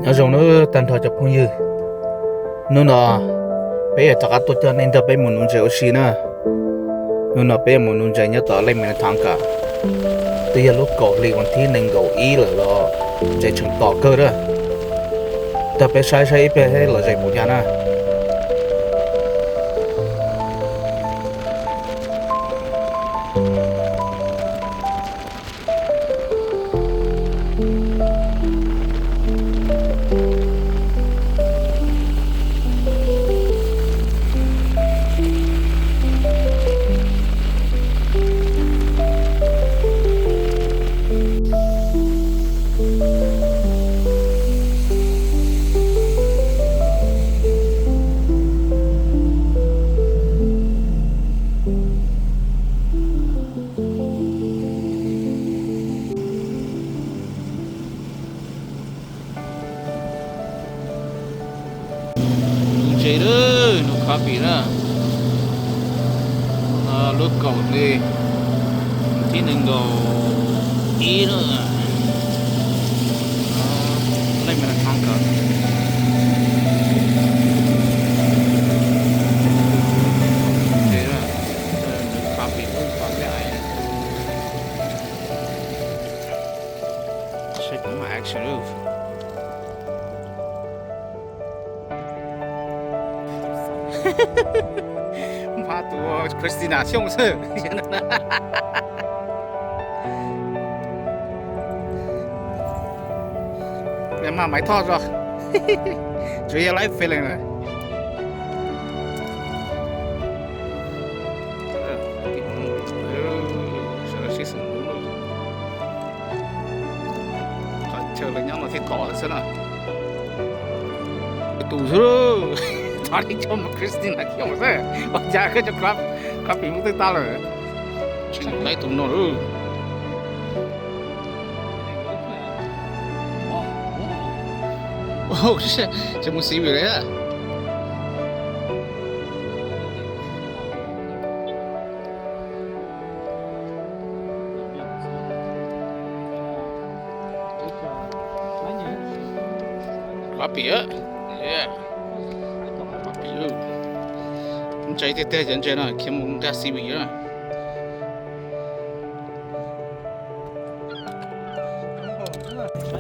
Nyob zoo nawb tag nrho cov phooj ywg, hnub no peb yuav rov qab tuaj coj nej nrog peb mus nuv ntses ua si na. Hnub no peb yuav mus nuv ntses nyob tom Lake Minnetonka, twb yog lub kaum hli vas thib nees nkaum ib lawm los ntses tseem tom kawg na. Nrog peb saib saib ib pliag seb lom zem mus cas na. Nuv ntses lawm, nuv coffee na. Lub kaum hli thib nees nkaum ib na. Lake Minnetonka. Nuv coffee, nuv coffee. Check my action move. Npaj tus Christina Xyooj xwb. Mas Maiv Thoj tso. Tsuas yog live feeling lawm. Sawv daws sib xeem mus lawm. Qhov chaw lawv nyob no thiaj tod lawm xwb na. Tus xwb, thov li coj mus Christina Xyooj xwb. Ua cas koj cov coffee muab twb tag lawm. Tsis laib tus no lawm. Tsis mus xib vim li. Coffee, coffee. Ntses tiag tiag cov ntses no khiav mus nkag xib vim na.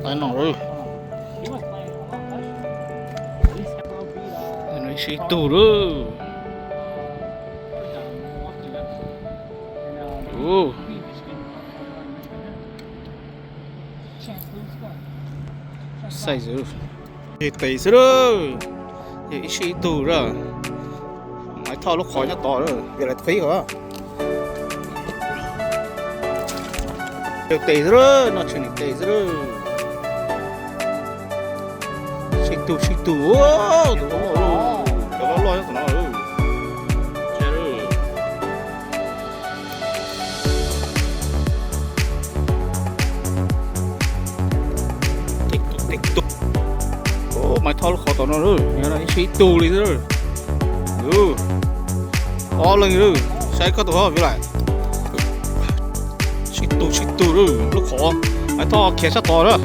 Tais no lawm. Ib sij tug lawm. Xaij xwb. Yog tes xwb lawm. Yog ib sij ib tug lawm. Maiv Thoj lub qhov nyob tod lawm, yog lawv qhib os. Yog tes xwb lawm, no tsis niam tes xwb lawm. Sij tug sij tug, tus loj loj, cov loj loj nyob tom no lawm. Tes tug, tes tug. Maiv Thoj lub qhov tom no lawm, ib sij ib tug li xwb. Ob leeg lawm, saib koj tus hov vim lawm. Sij tug sij tug lawm, lub qhov Maiv Thoj khiav sab tod lawm.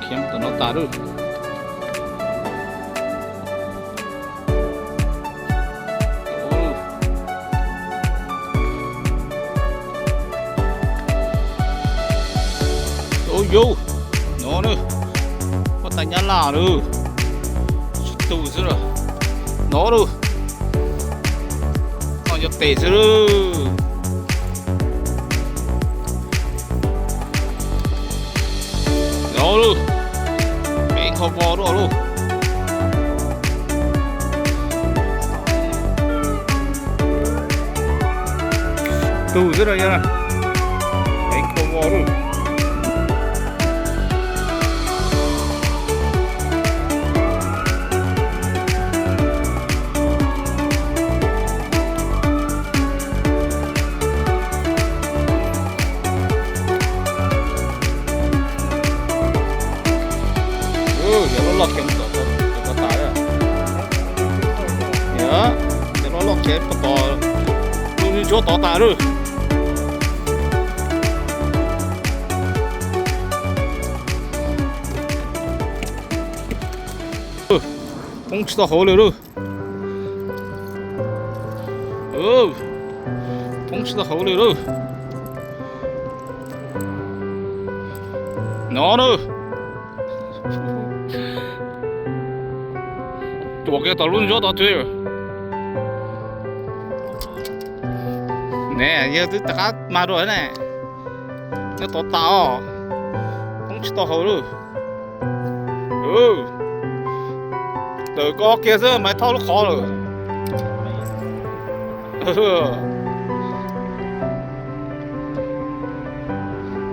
Khiav mus tom no tas lawm. Ua yus, no na, huab tais Nyab Laj lawm. Sib tug xwb lawm. No lawm. No yog tes xwb lawm. No lawm. Peb kho vo dua lawm. Tus xwb no yog peb kho vo lawm. Cov loj loj khiav mus tom tod tas lawm. Cov loj loj khiav mus tom lub ntsuab tod tas lawm. Poob tsis tau hauv li lauj. Poob tsis tau hauv li lauj. No na. Cuam kiag tom lub ntsuab tod twg. Ne, yawg twb rov qab mag dua ne. Nyob tod tas os. Poob tsis tau hauv lauj. Tawm koj kiag xwb, Maiv Thoj lub qhov lawm.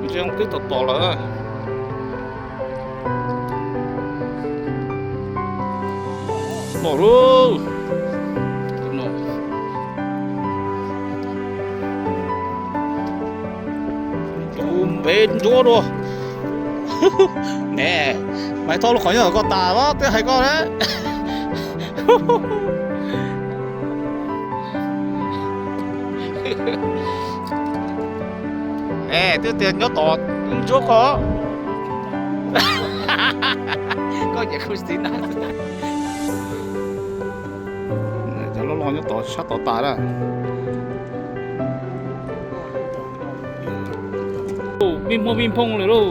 Ntshe twb tom tom lawm. Tom lauj. Tus npe ntsuab dua. Ne, Maiv Thoj lub qhov nyob tom koj tas, twb hais koj na. Ne, twb tias nyob tom ntsuab koj. Koj nyiam Christina. Cov loj loj nyob tod sab tod tas lawm. Vij Hmoob, Vij Hmoob li lauj.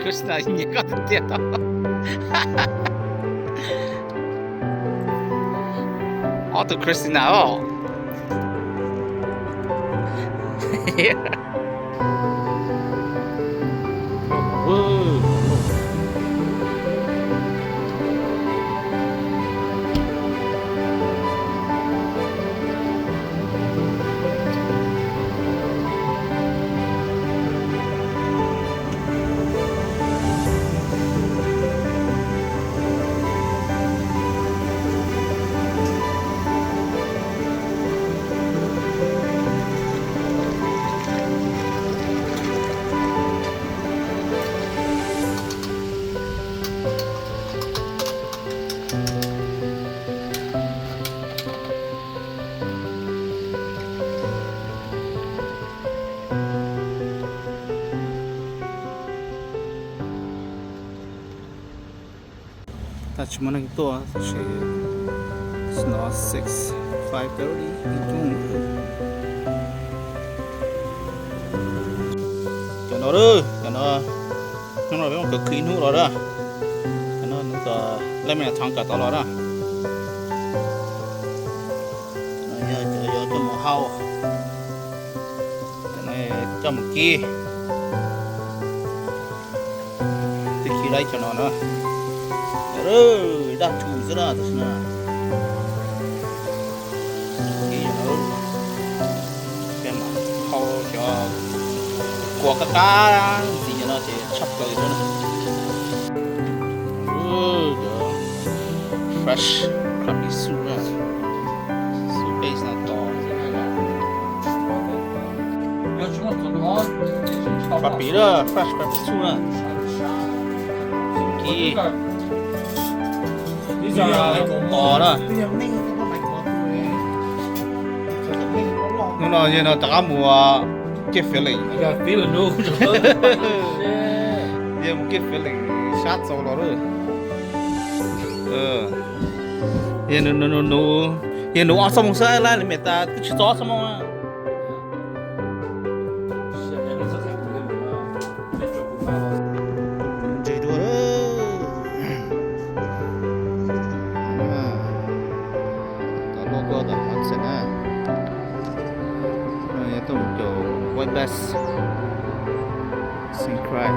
Christina nyiam koj tiag tiag. Ob tug Christina os. Tab tsis muaj neeg tuaj tab sis no six, five thirty ib rooj. Cov no, cov no, hnub no peb mus kawg khwv ib hnub los na. Cov no hnub tom lej me thov kawm tau los na. Yog cov yuav coj mus hau, cov no coj mus kib. Twb kib laib cov no na. Daj tsum xwb na tam sim no. Kib cov no, peb mam hau cov kua qab qab ntxiv cov no ces tshaj plaws na. Cov fresh crappie soup na. Soup base no tos. Crappie na, fresh crappie soup na. Kib. Tos na. Hnub no yog no rov qab mus ua kiag filling. Yog mus kiag filling sab txaus los lawm. Yog nws, yog nws ob xuab moos xwb, lab li me tas twb tsis txog ob xuab moos. Ntseg dua. Tau loj koj tau hov txhais na. Tuaj mus caum white bass, Saint Croix.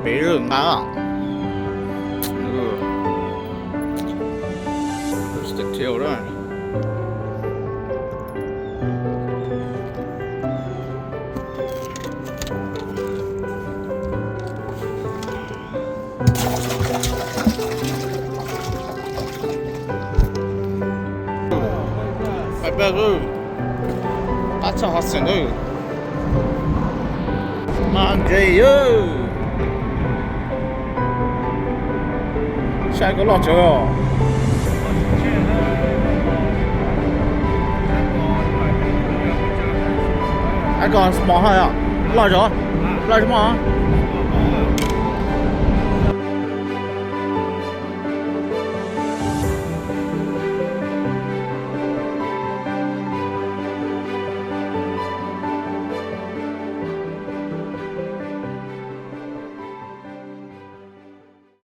Nqa. Stick tail da. Qab txog ho xeem ntawd. Mas ntse yog. Saib koj loj tsawv os. Ai koj small haj yom, loj zog, loj zog mog.